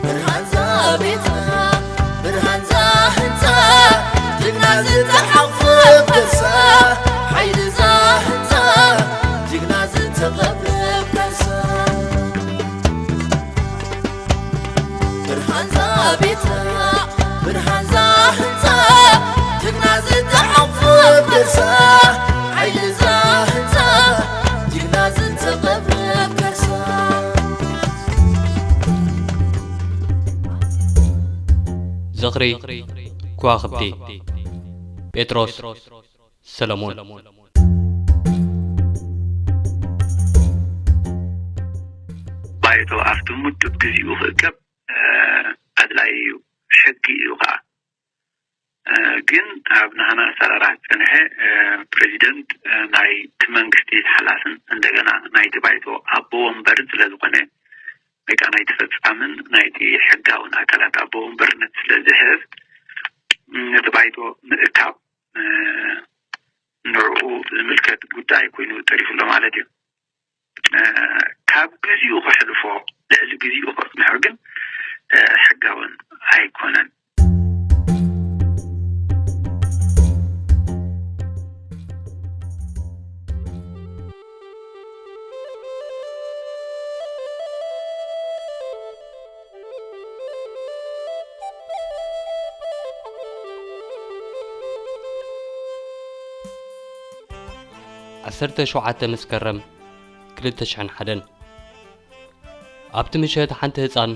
ብርሃንዛ ቤትና፣ ብርሃንዛ ህንፃ፣ ጅግና ዝተሓቑፈ ከርሳ፣ ሓይልዛ ህንፃ፣ ጅግና ዝተቐብረ ከርሳ። ብርሃንዛ ቤትና፣ ብርሃንዛ ህንፃ፣ ጅግና ዝተሓቑፈ ከርሳ፣ ሓይልዛ ህንፃ፣ ጅግና ዝተቐብረ ከርሳ። ዝኽሪ ከዋኽብቲ፣ ጴጥሮስ ሰለሙን። ባይቶ ኣብቲ ምዱብ ግዜኡ ክእከብ፣ እ፣ ኣድላዪ እዩ፣ ሕጊ እዩ ኸዓ። እ፣ ግን ኣብ ናህና ኣሰራርሓ ዝጸንሐ፣ እ፣ ፕሬዚደንት፣ እ፣ ናይቲ መንግስቲ ሓላፍን እንደገና ናይቲ ባይቶ ኣቦ ወንበርን ስለ ዝኾነ፣ ወይ ከዓ ናይቲ ፈጻምን ናይቲ ሕጋውን ኣካላት ኣቦ ወንበርነት ስለ ዝሕዝ፣ ነቲ ባይቶ ምእካብ፣ እ፣ ንዕኡ ዝምልከት ጉዳይ ኮይኑ ተሪፉ ኣሎ ማለት እዩ። እ፣ ካብ ግዜኡ ከሕልፎ፣ ልዕሊ ግዜኡ ከጽንሖ ግን፣ እ፣ ሕጋውን ኣይኮነን። ዓሰርተ ሸውዓተ መስከረም ክልተ ሽሕን ሓደን። ኣብቲ ምሸት ሓንቲ ህጻን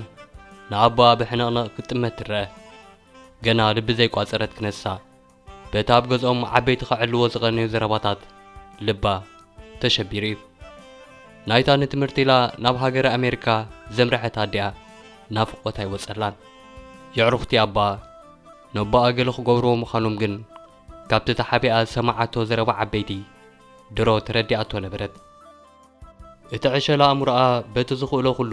ንኣቦኣ ብሕንቕንቕ ክትጥመት ትረአ። ገና ልቢ ዘይቋጸረት ክነሳ፣ በቲ ኣብ ገዝኦም ዓበይቲ ከዕልዎ ዝቐነዩ ዘረባታት ልባ ተሸቢሩ እዩ። ናይታ ንትምህርቲ ኢላ ናብ ሃገረ ኣሜሪካ ዘምረሐት ኣዲኣ ናፍቖት ኣይወጸላን። የዕሩኽቲ ኣቦኣ ነቦኣ ገለ ክገብርዎ ምዃኖም ግን ካብቲ ተሓቢኣ ዝሰማዓቶ ዘረባ ዓበይቲ ድሮ ተረዲኣቶ ነበረት። እቲ ዕሸል ኣእምሮኣ በቲ ዝኽእሎ ኩሉ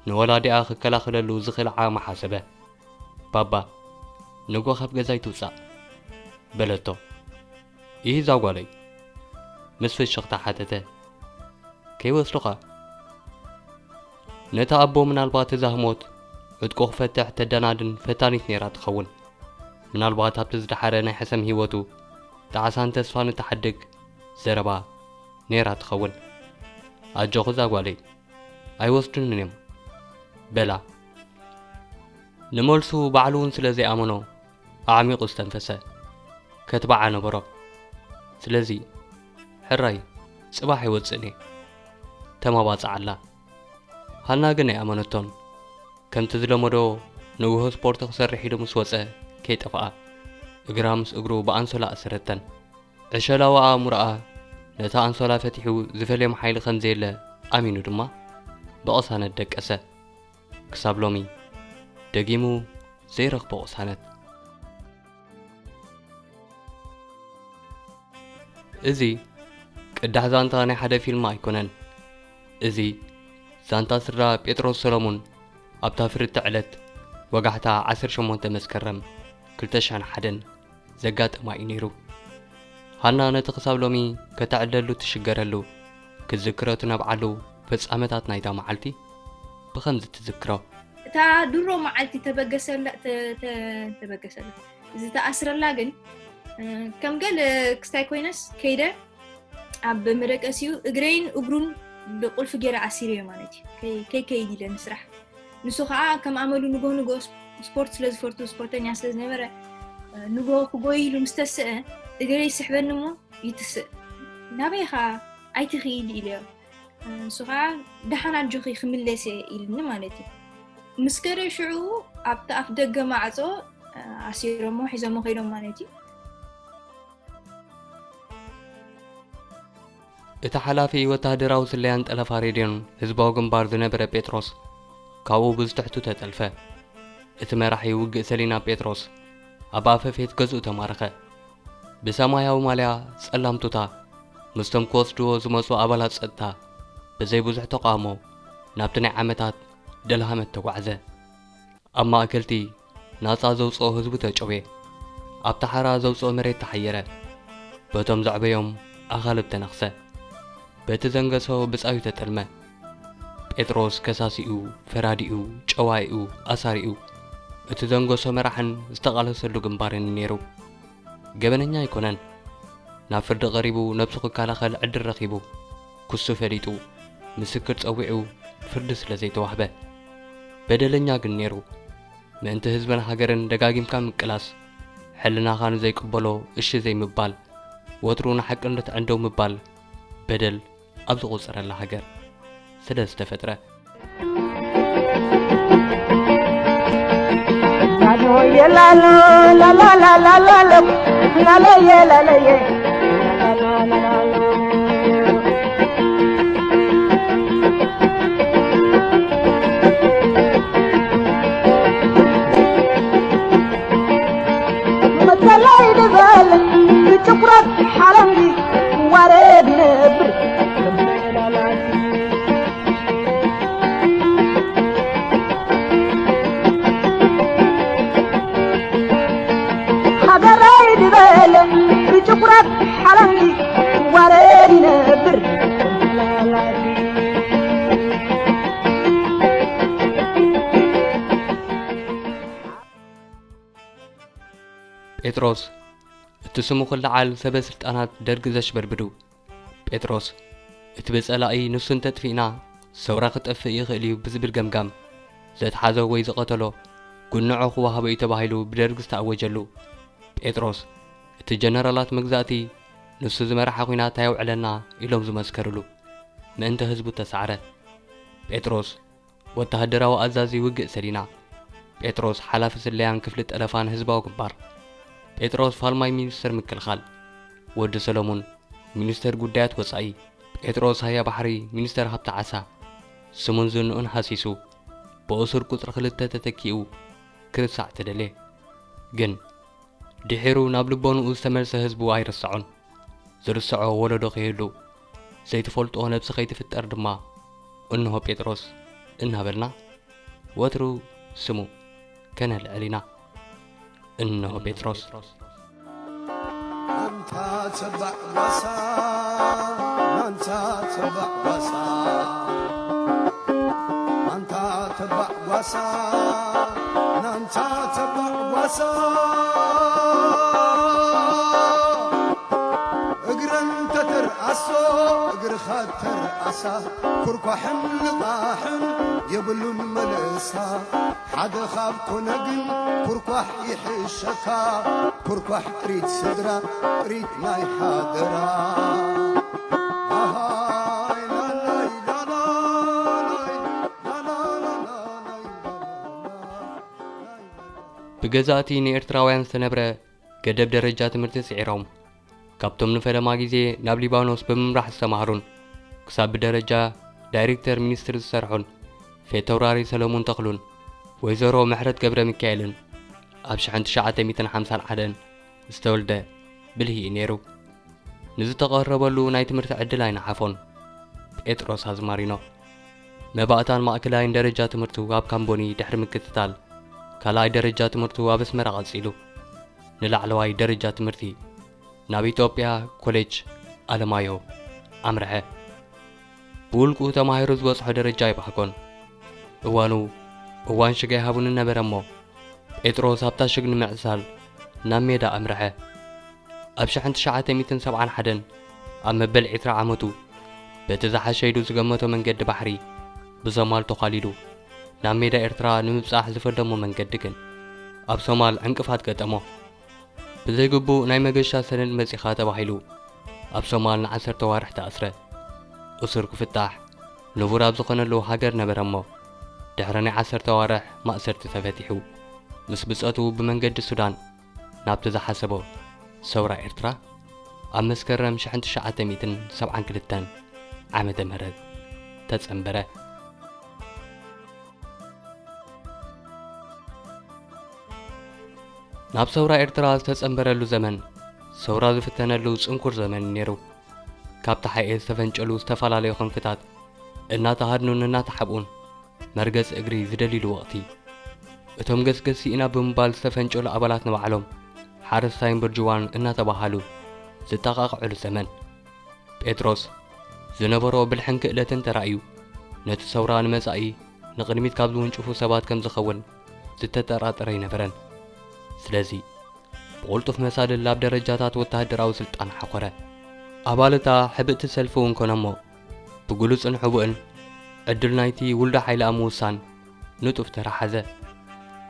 ንወላዲኣ ክከላኸለሉ ዝኽእል ዓቕሚ ሓሰበ። "ባባ፣ ንግሆ ካብ ገዛ ኣይትውጻእ?" በለቶ። "ኢሂ እዛ ጓለይ?" ምስ ፍሽኽታ ሓተተ። "ከይወስዱኻ?" ነታ ኣቦ ምናልባት እዛ ህሞት ዕጥቁ ክፈትሕ ተደናድን ፈታኒት ነይራ ትኸውን። ምናልባት ኣብቲ ዝደሓረ ናይ ሕሰም ህይወቱ ጣዕሳን ተስፋን እትሓድግ ዘረባ ነይራ ትኸውን። "ኣጆኺ እዛ ጓለይ፣ ኣይወስዱንን እዮም" በላ። ንመልሱ ባዕሉ እውን ስለ ዘይኣመኖ ኣዕሚቑ ዝተንፈሰ። ከትባዓ ነበሮ። ስለዚ፣ "ሕራይ፣ ጽባሕ ይወጽእን እየ" ተማባጽዓላ። ሃና ግን ኣይኣመነቶን። ከምቲ ዝለመዶ ንግሆ ስፖርት ክሰርሕ ኢሉ ምስ ወጸ ከይጠፍኣ፣ እግራ ምስ እግሩ ብኣንሶላ ኣሰረተን። ዕሸላዊ ኣእምሮኣ ነቲ ኣንሶላ ፈቲሑ ዝፈልዮም ሓይሊ ከም ዘየለ ኣሚኑ ድማ ብቕሳነት ደቀሰ። ክሳብ ሎሚ ደጊሙ ዘይረኽቦ ቅሳነት። እዚ ቅዳሕ ዛንታ ናይ ሓደ ፊልም ኣይኮነን። እዚ ዛንታ ስድራ ጴጥሮስ ሰሎሙን ኣብታ ፍርድቲ ዕለት ወጋሕታ ዓሰርተ ሸሞንተ መስከረም ክልተ ሽሕን ሓደን ዘጋጠማ እዩ ነይሩ። ሃና ነቲ ክሳብ ሎሚ ከተዕልለሉ ትሽገረሉ፣ ክትዝክሮ ትነብዓሉ ፍጻመታት ናይታ መዓልቲ ብኸምዚ ትዝክሮ። እታ ድሮ መዓልቲ ተበገሰላ፣ ተ-፣ ተ-፣ ተበገሰላ። ዝተኣስረላ ግን፣ እ፣ ከም ገለ ክስታይ ኮይነስ ከይደ ኣብ መደቀሲኡ እግረይን እግሩን ብቁልፊ ገይረ ኣሲረዮ ማለት እዩ። ከይ-፣ ከይከይድ ኢለ ንስራሕ። ንሱ ኸዓ ከም ኣመሉ ንጎ ንጎ ስፖርት ስለ ዝፈቱ፣ ስፖርተኛ ስለ ዝነበረ፣ ንጎ ክጎይ ኢሉ ምስ ተስአ፣ እግረይ ይስሕበኒ እሞ ይትስእ። "ናበይ ኢኻ? ኣይትኺድ" ኢለዮ። ንሱ ኸዓ "ደሓን ኣጆኺ ክምለስ እየ" ኢልኒ ማለት እዩ። ምስ ከደ ሽዑ ኣብቲ ኣፍ ደገ ማዕጾ ኣሲሮሞ ሒዞሞ ከይዶም ማለት እዩ። እቲ ሓላፊ ወተሃደራዊ ስለያን ጠለፋ ሬድዮን ህዝባዊ ግንባር ዝነበረ ጴጥሮስ፣ ካብኡ ብዙሕ ትሕቱ ተጠልፈ። እቲ መራሒ ውግእ ሰሊና ጴጥሮስ፣ ኣብ ኣፈፌት ገዝኡ ተማረኸ። ብሰማያዊ ማልያ ጸላም ቱታ፣ ምስቶም ክወስድዎ ዝመጹ ኣባላት ጸጥታ፣ ብዘይ ብዙሕ ተቃውሞ፣ ናብቲ ናይ ዓመታት ደልሃመት ተጓዕዘ። ኣብ ማእከልቲ ናጻ ዘውጽኦ ህዝቡ ተጨውየ። ኣብታ ሓራ ዘውፅኦ መሬት ተሓየረ። በቶም ዘዕበዮም ኣኻልብ ተነኽሰ። በቲ ዘንገሶ ብጻዩ ተጠልመ። ጴጥሮስ ከሳሲኡ፣ ፈራዲኡ፣ ጨዋይኡ፣ ኣሳሪኡ፣ እቲ ዘንገሶ መራሕን ዝተቓለሰሉ ግንባርን ነይሩ። ገበነኛ ኣይኮነን። ናብ ፍርዲ ቀሪቡ ነብሱ ክከላኸል ዕድል ረኺቡ። ክሱ ፈሊጡ፣ ምስክር ጸዊዑ፣ ፍርዲ ስለ ዘይተዋህበ። በደለኛ ግን ነይሩ። ምእንቲ ህዝብን ሃገርን ደጋጊምካ ምቅላስ፣ ሕልናኻ ንዘይቅበሎ እሺ ዘይምባል፣ ወትሩ ንሓቂ እንድትዕንደው ምባል፣ በደል ኣብ ዝቑጸረላ ሃገር ስለ ዝተፈጥረ። መተላይ ድበል ብጭቁራት ሓለንጊ ዋረድ ነብር ሃገረይ ድበለ ብጭቁራት ሓለንጊ ዋረድ ይነብር። ጴጥሮስ፣ እቲ ስሙ ክለዓል ሰበ ስልጣናት ደርግ ዘሽበድብዱ። ጴጥሮስ፣ እቲ ብጸላኢ ንሱ እንተጥፊእና ሰውራ ክጠፍእ ይኽእል እዩ ብዝብል ገምጋም ዘትሓዞ ወይ ዝቐተሎ ጉንዖ ክወሃቦ እዩ ተባሂሉ ብደርግ ዝተኣወጀሉ። ጴጥሮስ፣ እቲ ጀነራላት መግዛእቲ ንሱ ዝመርሓ ኲናት ኣየውዕለና ኢሎም ዝመስከርሉ ምእንቲ ህዝቡ ተሳዕረ። ጴጥሮስ፣ ወተሃደራዊ ኣዛዚ ውግእ ሰሊና። ጴጥሮስ ሓላፊ ስለያን ክፍሊ ጠለፋን ህዝባዊ ግንባር። ጴጥሮስ ፋልማይ ሚኒስተር ምክልኻል። ወዲ ሰለሙን ሚኒስተር ጉዳያት ወጻኢ። ጴጥሮስ ሃያ ባሕሪ ሚኒስተር ሃብቲ ዓሳ። ስሙን ዝንኡን ሃሲሱ ብእሱር ቁጽሪ ክልተ ተተኪኡ ክርሳዕ ተደልየ። ግን ድሒሩ ናብ ልቦንኡ ዝተመልሰ ህዝቡ ኣይርስዖን። ዝርስዖ ወለዶ ክህሉ፣ ዘይትፈልጦ ነብሲ ከይትፍጠር ድማ፣ እንሆ ጴጥሮስ እናበልና፣ ወትሩ ስሙ ከነልዕል ኢና። እንሆ ጴጥሮስ። ኣንታ ተባዕ ጓሳ፣ ኣንታ ተባዕ ጓሳ፣ ኣንታ ተባዕ ጓሳ፣ ናንታ ተባዕ ጓሳ። እግረን ተተርኣሶ፣ እግርኻ ተርኣሳ፣ ኩርኳሕን ልቓሕን የብሉን መለሳ። ሓደ ካብ ኮነ ግን ኩርኳሕ ይሕሸካ፣ ኩርኳሕ ጥሪት ስድራ፣ ጥሪት ናይ ሓደራ። ኣሃይ ላላይ ላላላይ፣ ላላላላይ ላላላይ። ብገዛእቲ ንኤርትራውያን ዝተነብረ ገደብ ደረጃ ትምህርቲ ስዒሮም፣ ካብቶም ንፈለማ ግዜ ናብ ሊባኖስ ብምምራሕ ዝተማህሩን፣ ክሳብ ብደረጃ ዳይሬክተር ሚኒስትሪ ዝሰርሑን ፌተውራሪ ሰለሙን ተኽሉን ወይዘሮ ምሕረት ገብረ ሚካኤልን ኣብ ሽሕን ትሽዓተ ሚእትን ሓምሳን ሓደን ዝተወልደ ብልሂ እዩ ነይሩ። ንዝተቐረበሉ ናይ ትምህርቲ ዕድል ኣይነሓፎን። ጴጥሮስ ኣዝማሪኖ መባእታን ማእከላይን ደረጃ ትምህርቱ ኣብ ካምቦኒ ድሕሪ ምክትታል፣ ካልኣይ ደረጃ ትምህርቱ ኣብ ኣስመራ ቀጺሉ። ንላዕለዋይ ደረጃ ትምህርቲ ናብ ኢትዮጵያ ኮሌጅ ኣለማዮ ኣምርሐ። ብውልቁ ተማሂሩ ዝበጽሖ ደረጃ ኣይባህጎን። እዋኑ እዋን ሽግ ኣይሃቡን ነበረ እሞ፣ ጴጥሮስ ኣብታ ሽግ ንምዕሳል ናብ ሜዳ ኣምርሐ። ኣብ ሽሕን ትሽዓተ ሚእትን ሰብዓን ሓደን ኣብ መበል ዕስራ ዓመቱ፣ በቲ ዝሓሸ ኢሉ ዝገመቶ መንገዲ ባሕሪ ብሶማል ተዃሊሉ ናብ ሜዳ ኤርትራ ንምብጻሕ ዝፈለሞ መንገዲ ግን ኣብ ሶማል ዕንቅፋት ገጠሞ። ብዘይግቡእ ናይ መገሻ ሰነድ መጺኻ ተባሂሉ ኣብ ሶማል ንዓሰርተ ኣዋርሕ ተኣስረ። እሱር ክፍታሕ ንቡር ኣብ ዝኾነሉ ሃገር ነበረ እሞ፣ ድሕሪ ናይ ዓሰርተ ኣዋርሕ ማእሰርቲ ተፈቲሑ፣ ምስ ብጸቱ ብመንገዲ ሱዳን ናብቲ ዝሓሰቦ ሰውራ ኤርትራ ኣብ መስከረም ሽሕን ትሽዓተ ሚእትን ሰብዓን ክልተን ዓመተ ምህረት ተጸንበረ። ናብ ሰውራ ኤርትራ ዝተጸንበረሉ ዘመን፣ ሰውራ ዝፍተነሉ ጽንኩር ዘመን ነይሩ። ካብ ተሓኤ ዝተፈንጨሉ ዝተፈላለዩ ክንፍታት እናተሃድኑን እናተሓብኡን መርገጽ እግሪ ዝደልይሉ ወቕቲ፣ እቶም ገስገስ ስኢና ብምባል ዝተፈንጨሉ ኣባላት ንባዕሎም ሓረስታይን ብርጅዋን እናተባሃሉ ዝጠቓቕዕሉ ዘመን፣ ጴጥሮስ ዝነበሮ ብልሕን ክእለትን ተራእዩ፣ ነቲ ሰውራ ንመጻኢ ንቕድሚት ካብ ዝውንጭፉ ሰባት ከም ዝኸውን ዝተጠራጠረ ኣይነበረን። ስለዚ፣ ብቕልጡፍ መሳልል ኣብ ደረጃታት ወተሃደራዊ ስልጣን ሓኾረ። ኣባል እታ ሕብእቲ ሰልፊ እውን ኮነ እሞ፣ ብግሉጽን ሕቡእን ዕድል ናይቲ ውልዶ ሓይሊ ኣብ ምውሳን ንጡፍ ተራ ሓዘ።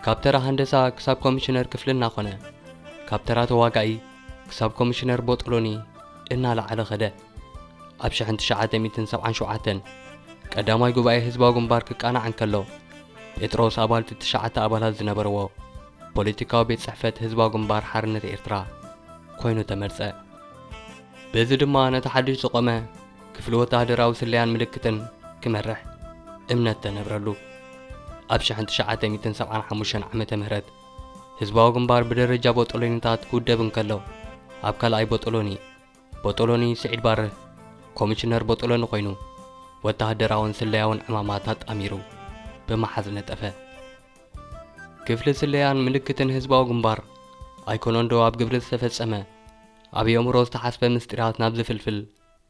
ካብ ተራ ሃንደሳ ክሳብ ኮሚሽነር ክፍሊ እናኾነ፣ ካብ ተራ ተዋጋኢ ክሳብ ኮሚሽነር ቦጦሎኒ እናለዓለ ኸደ። ኣብ ሽሕን ትሽዓተ ሚእትን ሰብዓን ሸውዓተን ቀዳማይ ጉባኤ ህዝባዊ ግንባር ክቃናዕ እንከሎ፣ ጴጥሮስ ኣባል እቲ ትሽዓተ ኣባላት ዝነበርዎ ፖለቲካዊ ቤት ጽሕፈት ህዝባዊ ግንባር ሓርነት ኤርትራ ኮይኑ ተመርጸ። በዚ ድማ ነቲ ሓድሽ ዝቖመ ክፍሊ ወተሃደራዊ ስለያን ምልክትን ክመርሕ እምነት ተነብረሉ። ኣብ ሽሕን ትሽዓተ ሚእትን ሰብዓን ሓሙሽተን ዓመተ ምህረት ህዝባዊ ግንባር ብደረጃ ቦጦሎኒታት ክውደብ እንከሎ፣ ኣብ ካልኣይ ቦጦሎኒ፣ ቦጦሎኒ ስዒድ ባርህ ኮሚሽነር ቦጦሎኒ ኮይኑ፣ ወተሃደራውን ስለያውን ዕማማት ኣጣሚሩ ብምሓዝ ነጠፈ። ክፍሊ ስለያን ምልክትን ህዝባዊ ግንባር ኣይኮነንዶ ኣብ ግብሪ ዝተፈጸመ፣ ኣብ የእምሮ ዝተሓስበ ምስጢራት ናብ ዝፍልፍል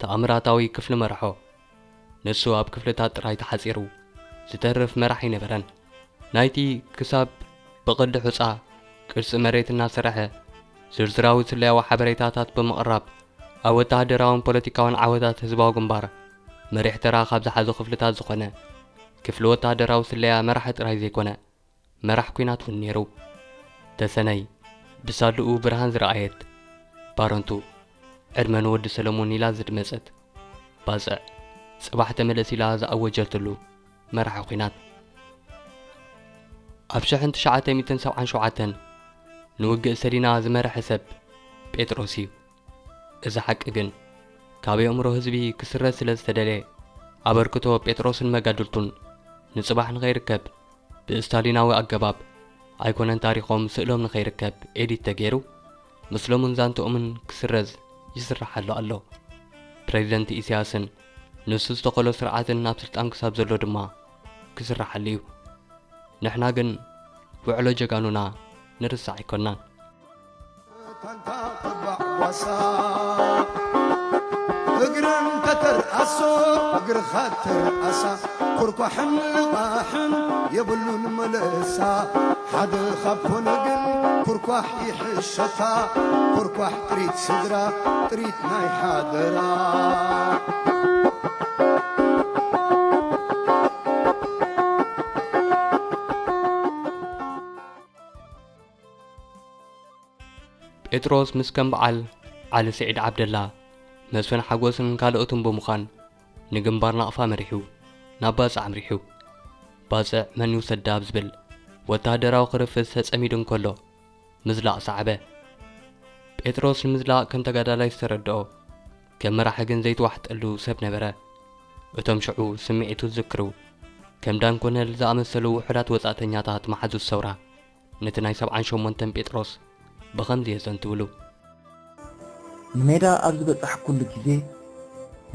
ተኣምራታዊ ክፍሊ መርሖ። ንሱ ኣብ ክፍልታት ጥራይ ተሓጺሩ ዝተርፍ መራሕ ኣይነበረን። ናይቲ ክሳብ ብቕዲ ሑጻ ቅርጺ መሬት እናሰርሐ ዝርዝራዊ ስለያዊ ሓበሬታታት ብምቕራብ፣ ኣብ ወተሃደራውን ፖለቲካውን ዓወታት ህዝባዊ ግንባር መሪሕ ተራ ካብ ዝሓዙ ክፍልታት ዝኾነ ክፍሊ ወተሃደራዊ ስለያ መራሒ ጥራይ ዘይኮነ፣ መራሕ ኲናት እውን ነይሩ። ተሰነይ ብሳልኡ ብርሃን ዝረኣየት፣ ባረንቱ ዕድመ ንወዲ ሰለሞን ኢላ ዝድመጸት፣ ባጽዕ ጽባሕ ተመለስ ኢላ ዝኣወጀትሉ መራሒ ኲናት። ኣብ ሽሕን ትሽዓተ ሚእትን ሰብዓን ሸውዓተን ንውግእ ሰዲና ዝመረሐ ሰብ ጴጥሮስ እዩ። እዚ ሓቂ ግን ካብ የእምሮ ህዝቢ ክስረዝ ስለ ዝተደልየ፣ ኣበርክቶ ጴጥሮስን መጋድልቱን ንጽባሕ ንኸይርከብ ብስታሊናዊ ኣገባብ ኣይኮነን ታሪኾም ስእሎም ንኸይርከብ ኤዲት ተገይሩ፣ ምስሎምን ዛንትኦምን ክስረዝ ይስራሓሉ ኣሎ። ፕሬዚደንት ኢሳያስን ንሱ ዝተኸሎ ስርዓትን ኣብ ስልጣን ክሳብ ዘሎ ድማ ክስራሓሉ እዩ። ንሕና ግን ውዕሎ ጀጋኑና ንርሳዕ ኣይኮናን። ታንታ ተባዕ ጓሳ፣ እግረን ተተርኣሶ፣ እግርኻ ተርኣሳ፣ ኩርኳሕን ልቓሕን የብሉን መለሳ። ሓደ ካብ ኮነ ግን ኩርኳሕ ይሕሸታ፣ ኩርኳሕ ጥሪት ስድራ፣ ጥሪት ናይ ሓደራ። ጴጥሮስ ምስ ከም በዓል ዓሊ ስዒድ ዓብደላ፣ መስፍን ሓጎስን ካልኦትን ብምዃን ንግንባር ናቕፋ መሪሑ ናብ ባጽዕ ኣምሪሑ። ባጽዕ መን ይውሰዳ ኣብ ዝብል ወተሃደራዊ ክርፍስ ተጸሚዱ እንከሎ፣ ምዝላቕ ሰዓበ። ጴጥሮስ ንምዝላቕ ከም ተጋዳላይ ዝተረድኦ፣ ከም መራሒ ግን ዘይተዋሕጠሉ ሰብ ነበረ። እቶም ሽዑ ስምዒቱ ዝዝክሩ፣ ከም ዳን ኮነል ዝኣመሰሉ ውሑዳት ወጻእተኛታት መሓዙት ሰውራ፣ ነቲ ናይ ሰብዓን ሸሞንተን ጴጥሮስ ብኸምዚ የዘንትውሉ። ንሜዳ ኣብ ዝበጻሕኩሉ ግዜ፣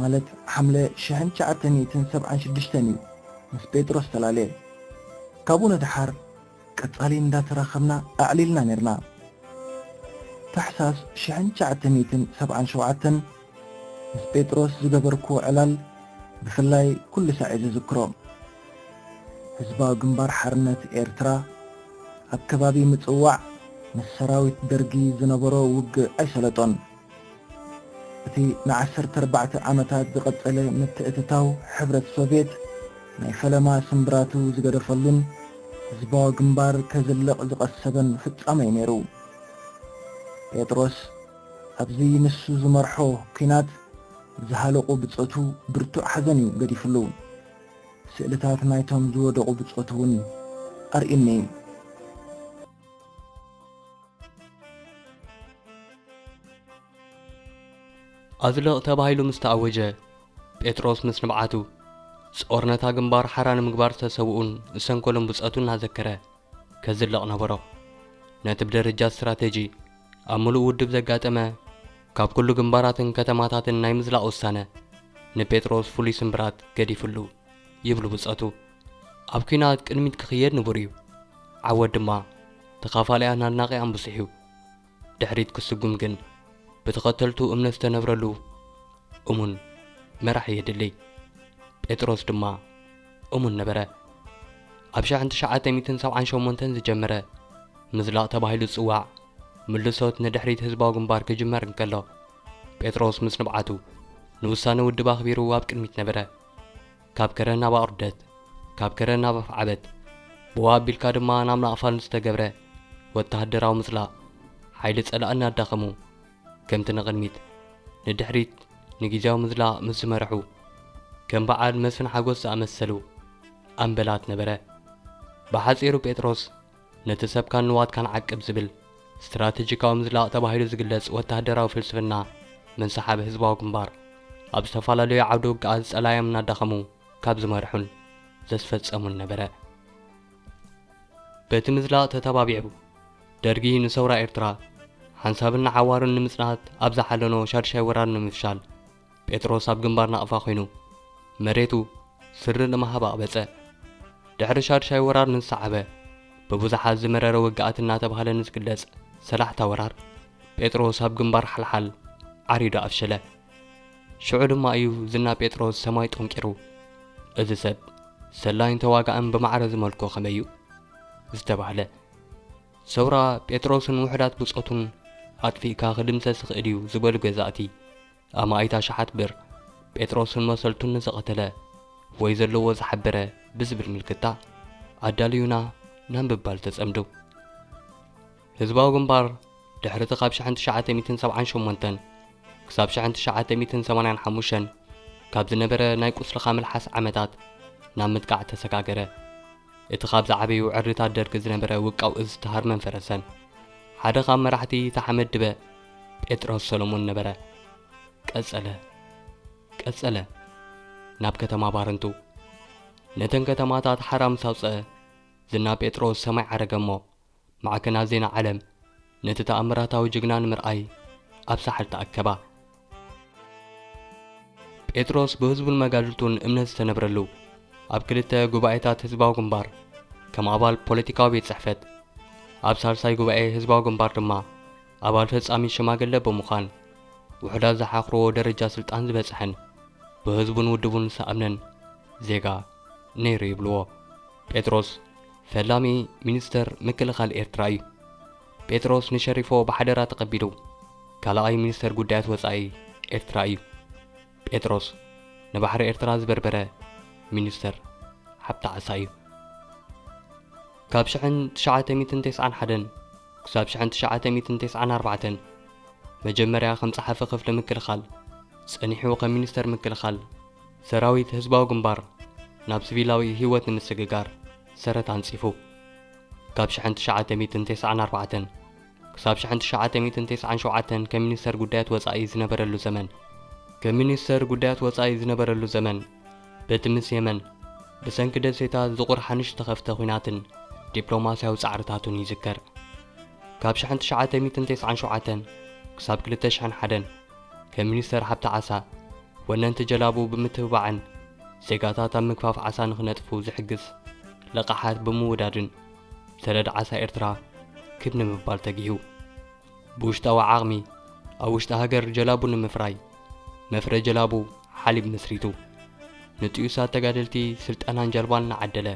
ማለት ሓምለ ሽሕን ትሽዓተ ሚእትን ሰብዓን ሽዱሽተን እዩ ምስ ጴጥሮስ ተላለየ። ካብኡ ንደሓር ቀጻሊ እንዳተራኸብና ኣዕሊልና ኔርና። ታሕሳስ ሽሕን ትሽዓተ ሚእትን ሰብዓን ሸውዓተን ምስ ጴጥሮስ ዝገበርክዎ ዕላል ብፍላይ ኩሉ ሳዕ እየ ዝዝክሮ። ህዝባዊ ግንባር ሓርነት ኤርትራ ኣብ ከባቢ ምጽዋዕ ምስ ሰራዊት ደርጊ ዝነበሮ ውግእ ኣይሰለጦን። እቲ ንዓሰርተ ኣርባዕተ ዓመታት ዝቐጸለ ምትእትታው ሕብረት ሶቭየት ናይ ፈለማ ስምብራቱ ዝገደፈሉን ህዝባዊ ግንባር ከዝልቕ ዝቐሰበን ፍጻመ እዩ ነይሩ። ጴጥሮስ ኣብዚ ንሱ ዝመርሖ ኲናት ዝሃለቑ ብጾቱ ብርቱዕ ሓዘን እዩ ገዲፍሉ። ስእልታት ናይቶም ዝወደቑ ብጾቱ እውን ኣርእዩኒ እዩ። ኣዝልቕ ተባሂሉ ምስ ተኣወጀ፣ ጴጥሮስ ምስ ንብዓቱ፣ ጾርነታ ግንባር ሓራ ንምግባር ዝተሰውኡን ዝሰንከሉን ብጾቱ እናዘከረ ከዝልቕ ነበሮ። ነቲ ብደረጃ ስትራተጂ ኣብ ምሉእ ውድብ ዘጋጠመ፣ ካብ ኩሉ ግንባራትን ከተማታትን ናይ ምዝላቕ ውሳነ፣ ንጴጥሮስ ፍሉይ ስምብራት ገዲፍሉ። ይብሉ ብጾቱ። ኣብ ኲናት ቅድሚት ክኽየድ ንቡር እዩ። ዓወት ድማ ተኻፋሊኣን ኣድናቒኣን ብዙሕ እዩ። ድሕሪት ክስጉም ግን ብተኸተልቱ እምነት ዝተነብረሉ እሙን መራሒ የድሊ። ጴጥሮስ ድማ እሙን ነበረ። ኣብ ሽሕን ትሽዓተ ሚእትን ሰብዓን ሸሞንተን ዝጀመረ ምዝላቕ ተባሂሉ ዝጽዋዕ ምልሶት ንድሕሪት ህዝባዊ ግንባር ክጅመር እንከሎ፣ ጴጥሮስ ምስ ንብዓቱ ንውሳነ ውድብ ኣኽቢሩ ኣብ ቅድሚት ነበረ። ካብ ከረን ናብ ኣቑርደት፣ ካብ ከረን ናብ ኣፍዓበት፣ ብዋ ኣቢልካ ድማ ናብ ናቕፋ ዝተገብረ ወተሃደራዊ ምጽላእ ሓይሊ ጸላእና ኣዳኸሙ። ከምቲ ንቕድሚት ንድሕሪት ንግዝያዊ ምዝላቕ ምስ ዝመርሑ፣ ከም በዓል መስፍን ሓጎስ ዝኣመሰሉ ኣምበላት ነበረ። ብሓጺሩ ጴጥሮስ ነቲ ሰብካን ንዋትካን ዓቅብ ዝብል ስትራተጂካዊ ምዝላቕ ተባሂሉ ዝግለጽ ወተሃደራዊ ፍልስፍና ምንሳሓብ ህዝባዊ ግንባር ኣብ ዝተፈላለዩ ዓውደ ውግኣት ጸላዮም እናዳኸሙ ካብ ዝመርሑን ዘስፈጸሙን ነበረ። በቲ ምዝላቕ ተተባቢዑ፣ ደርጊ ንሰውራ ኤርትራ ሓንሳብን ንዓዋሩን ንምጽናት ኣብ ዝሓለኖ ሻድሻይ ወራር ንምፍሻል፣ ጴጥሮስ ኣብ ግንባር ናቕፋ ኮይኑ መሬቱ ስሪ ንምሃብ ኣቕበጸ። ድሕሪ ሻድሻይ ወራር ንዝሰዓበ ብብዙሓት ዝመረረ ውግኣት እናተባህለ ንዝግለጽ ሰላሕታ ወራር፣ ጴጥሮስ ኣብ ግንባር ሓልሓል ዓሪዱ ኣፍሸለ። ሽዑ ድማ እዩ ዝና ጴጥሮስ ሰማይ ጠንቂሩ፣ "እዚ ሰብ ሰላይን ተዋጋእን ብማዕረ ዝመልኮ ከመይ እዩ?" ዝተባህለ። ሰውራ ጴጥሮስን ውሑዳት ብጾቱን ኣጥፊእካ ክድምሰስ ይኽእል እዩ ዝበሉ ገዛእቲ ኣማኢት ኣሽሓት ብር ጴጥሮስን መሰልቱን ንዝቐተለ ወይ ዘለዎ ዝሓበረ ብዝብል ምልክታ ኣዳልዩና ናብ ምባል ተጸምዱ። ህዝባዊ ግንባር ድሕሪ እቲ ካብ ሽሕን ትሽዓተ ሚእትን ሰብዓን ሸሞንተን ክሳብ ሽሕን ትሽዓተ ሚእትን ሰማንያን ሓሙሽተን ካብ ዝነበረ ናይ ቁስልኻ ምልሓስ ዓመታት ናብ ምጥቃዕ ተሰጋገረ። እቲ ካብ ዝዓበዩ ዕርድታት ደርጊ ዝነበረ ውቃው እዝ ተሃርመን ፈረሰን። ሓደ ካብ መራሕቲ እቲ ሓመድ ድበ ጴጥሮስ ሰሎሞን ነበረ። ቀጸለ፣ ቀጸለ፣ ናብ ከተማ ባረንቱ። ነተን ከተማታት ሓራ ምስ ኣውጸአ፣ ዝና ጴጥሮስ ሰማይ ዓረገ እሞ፣ ማዕከናት ዜና ዓለም ነቲ ተኣምራታዊ ጅግና ንምርኣይ ኣብ ሳሕል ተኣከባ። ጴጥሮስ ብህዝቡን መጋድልቱን እምነት ዝተነብረሉ፣ ኣብ ክልተ ጉባኤታት ህዝባዊ ግንባር ከም ኣባል ፖለቲካዊ ቤት ጽሕፈት፣ ኣብ ሳልሳይ ጉባኤ ህዝባዊ ግንባር ድማ ኣባል ፈጻሚ ሽማግለ ብምዃን፣ ውሑዳት ዝሓኽርዎ ደረጃ ስልጣን ዝበጽሐን ብህዝቡን ውድቡን ዝኣምነን ዜጋ ነይሩ ይብልዎ። ጴጥሮስ ፈላሚ ሚኒስተር ምክልኻል ኤርትራ እዩ። ጴጥሮስ ንሸሪፎ ብሓደራ ተቐቢሉ ካልኣይ ሚኒስተር ጉዳያት ወጻኢ ኤርትራ እዩ። ጴጥሮስ ንባሕሪ ኤርትራ ዝበርበረ ሚኒስተር ሃብተ ዓሳ እዩ። ካብ ሽሕን ትሽዓተ ሚእትን ተስዓን ሓደን ክሳብ ሽሕን ትሽዓተ ሚእትን ተስዓን ኣርባዕተን መጀመርያ ከም ጸሓፊ ክፍሊ ምክልኻል፣ ጸኒሑ ከም ሚኒስተር ምክልኻል ሰራዊት ህዝባዊ ግንባር ናብ ሲቪላዊ ህይወት ንምስግጋር ሰረት ኣንጺፉ። ካብ ሽሕን ትሽዓተ ሚእትን ተስዓን ኣርባዕተን ክሳብ ሽሕን ትሽዓተ ሚእትን ተስዓን ሸውዓተን ከም ሚኒስተር ጉዳያት ወጻኢ ዝነበረሉ ዘመን፣ ከም ሚኒስተር ጉዳያት ወጻኢ ዝነበረሉ ዘመን፣ በቲ ምስ የመን ብሰንኪ ደሴታት ዝቑር ሓንሽ ዝተኸፍተ ኲናትን ዲፕሎማስያዊ ጻዕርታቱን ይዝከር። ካብ ሽሕን ትሽዓተ ሚእትን ተስዓን ሸውዓተን ክሳብ ክልተ ሽሕን ሓደን ከም ሚኒስተር ሃብቲ ዓሳ፣ ወነንቲ ጀላቡ ብምትብባዕን ዜጋታት ኣብ ምግፋፍ ዓሳ ንኽነጥፉ ዝሕግዝ ለቓሓት ብምውዳድን ሰደድ ዓሳ ኤርትራ ክብ ንምባል ተጊሁ። ብውሽጣዊ ዓቕሚ ኣብ ውሽጢ ሃገር ጀላቡ ንምፍራይ መፍረ ጀላቡ ሓሊብ መስሪቱ፣ ንጥዩሳት ተጋደልቲ ስልጠናን ጀልባን እናዓደለ፣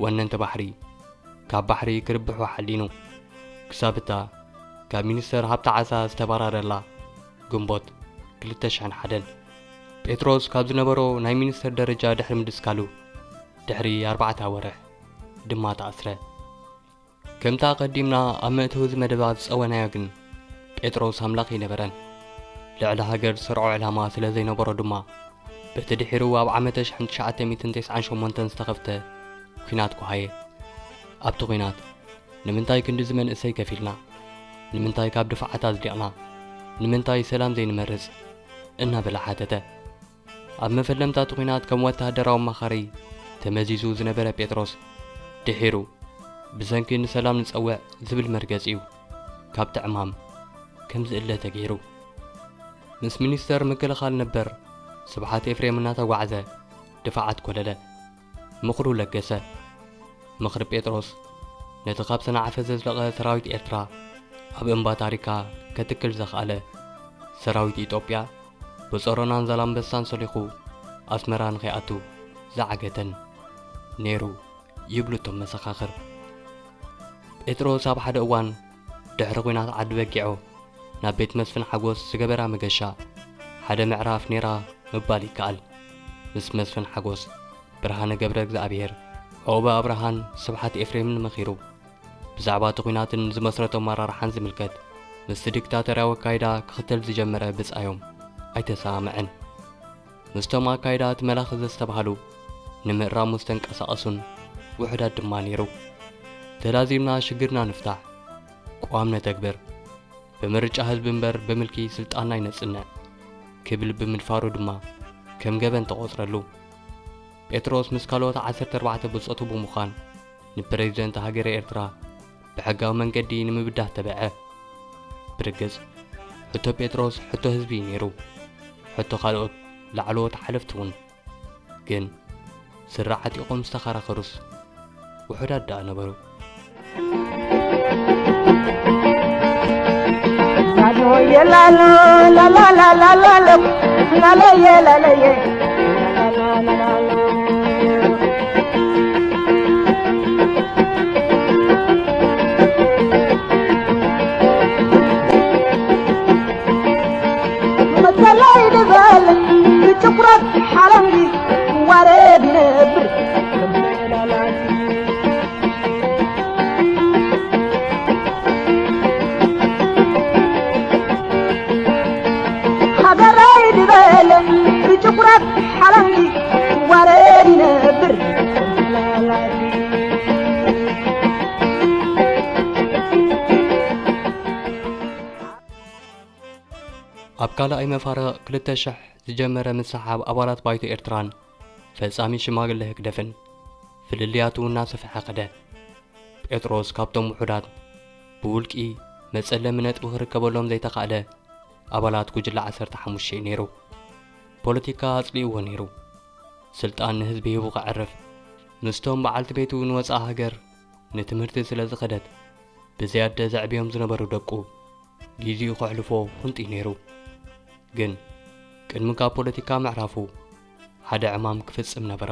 ወነንቲ ባሕሪ ካብ ባሕሪ ክርብሑ ሓሊኑ፣ ክሳብ እታ ካብ ሚኒስተር ሃብቲ ዓሳ ዝተባረረላ ግንቦት ክልተ ሽሕን ሓደን። ጴጥሮስ ካብ ዝነበሮ ናይ ሚኒስተር ደረጃ ድሕሪ ምድስካሉ፣ ድሕሪ ኣርባዕተ ኣዋርሕ ድማ ተኣስረ። ከምታ ኣቐዲምና ኣብ መእተዊ እዚ መደባት ዝጸወናዮ ግን፣ ጴጥሮስ ኣምላኽ ኣይነበረን። ልዕሊ ሃገር ዝሰርዖ ዕላማ ስለ ዘይነበሮ ድማ፣ በቲ ድሒሩ ኣብ ዓመተ ሽሕን ትሽዓተ ሚእትን ተስዓን ሸሞንተን ዝተኸፍተ ኲናት ጓሃየ። ኣብቲ ኲናት፣ ንምንታይ ክንድዚ መንእሰይ ከፊልና? ንምንታይ ካብ ድፋዓት ኣዝሊቕና? ንምንታይ ሰላም ዘይንመርጽ? እናበለ ሓተተ። ኣብ መፈለምታ እቲ ኲናት ከም ወተሃደራዊ ኣማኻሪ ተመዚዙ ዝነበረ ጴጥሮስ፣ ድሒሩ ብሰንኪ ንሰላም ንጸውዕ ዝብል መርገጺኡ ካብቲ ዕማም ከም ዝእለ ተገይሩ። ምስ ሚኒስተር ምክልኻል ነበር ስብሓት ኤፍሬም እናተጓዕዘ ድፋዓት ኮለለ። ምኽሩ ለገሰ። ምኽሪ ጴጥሮስ ነቲ ካብ ሰንዓፈ ዘዝለቐ ሰራዊት ኤርትራ ኣብ እምባ ታሪካ ከትክል ዘኽኣለ ሰራዊት ኢትዮጵያ ብጾሮናን ዛላምበሳን ሰሊኹ ኣስመራ ንኸይኣቱ ዝዓገተን ነይሩ ይብሉ እቶም መሰኻኽር። ጴጥሮስ ኣብ ሓደ እዋን ድሕሪ ኲናት ዓዲ በጊዖ ናብ ቤት መስፍን ሓጎስ ዝገበራ መገሻ ሓደ ምዕራፍ ነይራ ምባል ይከኣል። ምስ መስፍን ሓጎስ፣ ብርሃነ ገብረ እግዚኣብሔር፣ ዑቕበ ኣብርሃን ስብሓት ኤፍሬምን መኺሩ ብዛዕባ እቲ ኲናትን ዝመስረቶ ኣመራርሓን ዝምልከት ምስቲ ዲክታተርያዊ ኣካይዳ ክኽተል ዝጀመረ ብጻዮም ኣይተሰማምዐን። ምስቶም ኣካይዳ እቲ መላኺ ዘስተብሃሉ ንምእራሙ ዝተንቀሳቐሱን ውሑዳት ድማ ነይሩ። ተላዚብና ሽግርና ንፍታሕ፣ ቅዋም ነተግብር፣ ብምርጫ ህዝቢ እምበር ብምልኪ ስልጣንና ኣይነጽንዕ ክብል ብምድፋሩ ድማ ከም ገበን ተቖጽረሉ። ጴጥሮስ ምስ ካልኦት ዓሰርተ ኣርባዕተ ብጾቱ ብምዃን ንፕረዚደንት ሃገረ ኤርትራ ብሕጋዊ መንገዲ ንምብዳህ ተበዐ። ብርግጽ፣ ሕቶ ጴጥሮስ ሕቶ ህዝቢ እዩ ነይሩ። ሕቶ ካልኦት ላዕለዎት ሓለፍቲ እውን። ግን ስረ ዓጢቖም ዝተኸራኸሩስ ውሑዳት ደኣ ነበሩ። መሰለይ ዝበል ብጭፍረት ሓለንጊ ክዋረድ ይነብር። ሃገረይ ዝበል ብጭፍረት ሓለንጊ ክዋረድ ይነብር። ኣብ ካልኣይ መፋርቕ ክልተ ሽሕ ዝጀመረ ምስሕሓብ ኣባላት ባይቶ ኤርትራን ፈጻሚ ሽማግለ ህግደፍን ፍልልያቱ እናሰፍሐ ከደ። ጴጥሮስ ካብቶም ውሑዳት ብውልቂ መጸለሚ ነጥቢ ክርከበሎም ዘይተኻእለ ኣባላት ጉጅለ ዓሰርተ ሓሙሽተ እዩ ነይሩ። ፖለቲካ ኣጽሊእዎ ነይሩ። ስልጣን ንህዝቢ ሂቡ ከዕርፍ፣ ምስቶም በዓልቲ ቤቱ ንወጻኢ ሃገር ንትምህርቲ ስለ ዝኸደት፣ ብዘይ ኣደ ዘዕብዮም ዝነበሩ ደቁ ግዜኡ ከሕልፎ ፍንጡይ ነይሩ። ግን ቅድሚ ካብ ፖለቲካ ምዕራፉ ሓደ ዕማም ክፍጽም ነበሮ።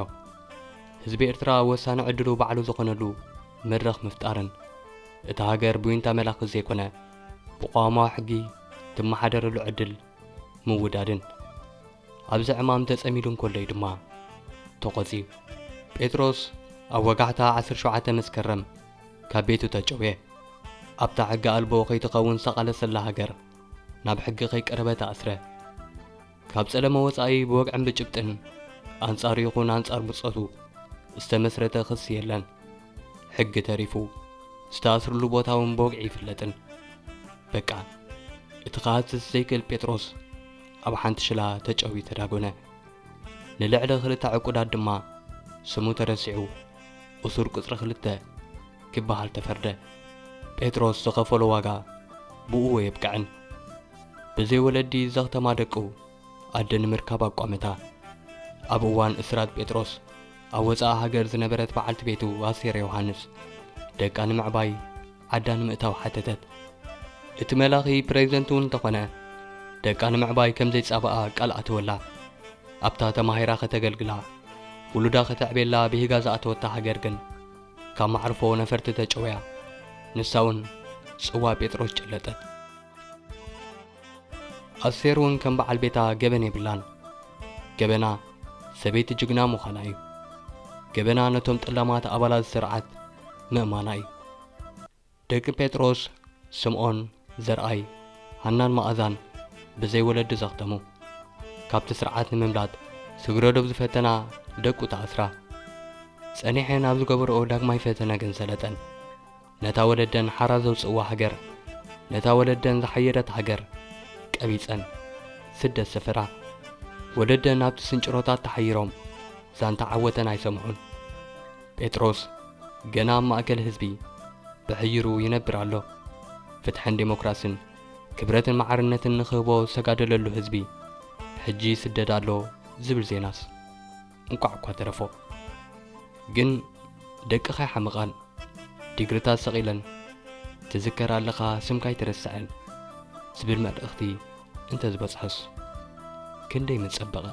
ህዝቢ ኤርትራ ወሳኒ ዕድሉ ባዕሉ ዝኾነሉ መድረኽ ምፍጣርን እታ ሃገር ብዊንታ መላኺ ዘይኮነ ብቅዋማዊ ሕጊ ትመሓደረሉ ዕድል ምውዳድን። ኣብዚ ዕማም ተጸሚዱ እንከሎ እዩ ድማ ተቖጽዩ። ጴጥሮስ ኣብ ወጋሕታ ዓሰርተ ሸውዓተ መስከረም ካብ ቤቱ ተጨውየ። ኣብታ ሕጊ ኣልቦ ከይትኸውን ዝተቓለሰላ ሃገር ናብ ሕጊ ከይቀረበ ተኣስረ። ካብ ጸለመ ወጻኢ ብወግዕን ብጭብጥን ኣንጻሩ ይኹን ኣንጻር ብጾቱ ዝተመስረተ ክሲ የለን። ሕጊ ተሪፉ ዝተኣስርሉ ቦታ እውን ብወግዒ ይፍለጥን። በቃ፣ እቲ ክሃስስ ዘይክእል ጴጥሮስ ኣብ ሓንቲ ሽላ ተጨውዩ ተዳጎነ። ንልዕሊ ክልተ ዕቁዳት ድማ ስሙ ተረሲዑ እሱር ቁጽሪ ክልተ ክበሃል ተፈርደ። ጴጥሮስ ዝኸፈሎ ዋጋ ብእኡ ኣየብቅዕን። ብዘይ ወለዲ ዘኽተማ ደቁ ኣደ ንምርካብ ኣቋመታ። ኣብ እዋን እስራት ጴጥሮስ ኣብ ወጻኢ ሃገር ዝነበረት በዓልቲ ቤቱ ኣስቴር ዮሃንስ ደቃ ንምዕባይ ዓዳ ንምእታው ሓተተት። እቲ መላኺ ፕሬዝደንት እውን እንተኾነ ደቃ ንምዕባይ ከም ዘይጻባኣ ቃል ኣተወላ። ኣብታ ተማሂራ ከተገልግላ ውሉዳ ከተዕቤላ ብሂጋ ዝኣተወታ ሃገር ግን ካብ ማዕርፎ ነፈርቲ ተጨውያ ንሳ እውን ጽዋ ጴጥሮስ ጨለጠት። ኣስቴር እውን ከም በዓል ቤታ ገበን የብላን። ገበና ሰበይቲ ጅግና ምዃና እዩ። ገበና ነቶም ጠላማት ኣባላት ስርዓት ምእማና እዩ። ደቂ ጴጥሮስ፣ ስምኦን፣ ዘርኣይ፣ ሃናን መኣዛን ብዘይ ወለዲ ዘኽተሙ፣ ካብቲ ስርዓት ንምምላጥ ስግረዶብ ዝፈተና ደቁ ተኣስራ። ጸኒሐን ኣብ ዝገበርኦ ዳግማይ ፈተነ ግን ሰለጠን። ነታ ወለደን ሓራ ዘውጽእዋ ሃገር፣ ነታ ወለደን ዝሓየረት ሃገር ቀቢጸን ስደት ሰፈራ። ወለደን ኣብቲ ስንጭሮታት ተሓይሮም ዛንታ ዓወተን ኣይሰምዑን። ጴጥሮስ ገና ኣብ ማእከል ህዝቢ ብሕይሩ ይነብር ኣሎ። ፍትሕን ዴሞክራስን ክብረትን ማዕርነትን ንኽህቦ ዝተጋደለሉ ህዝቢ ሕጂ ይስደድ ኣሎ ዝብል ዜናስ እንቋዕ እኳ ተረፎ። ግን ደቅኻ ይሓምቓን ዲግሪታት ሰቒለን ትዝከር ኣለኻ ስምካ ኣይትረስዕን ዝብል መልእኽቲ እንተዝበጽሖስ ክንደይ ምጸበቐ።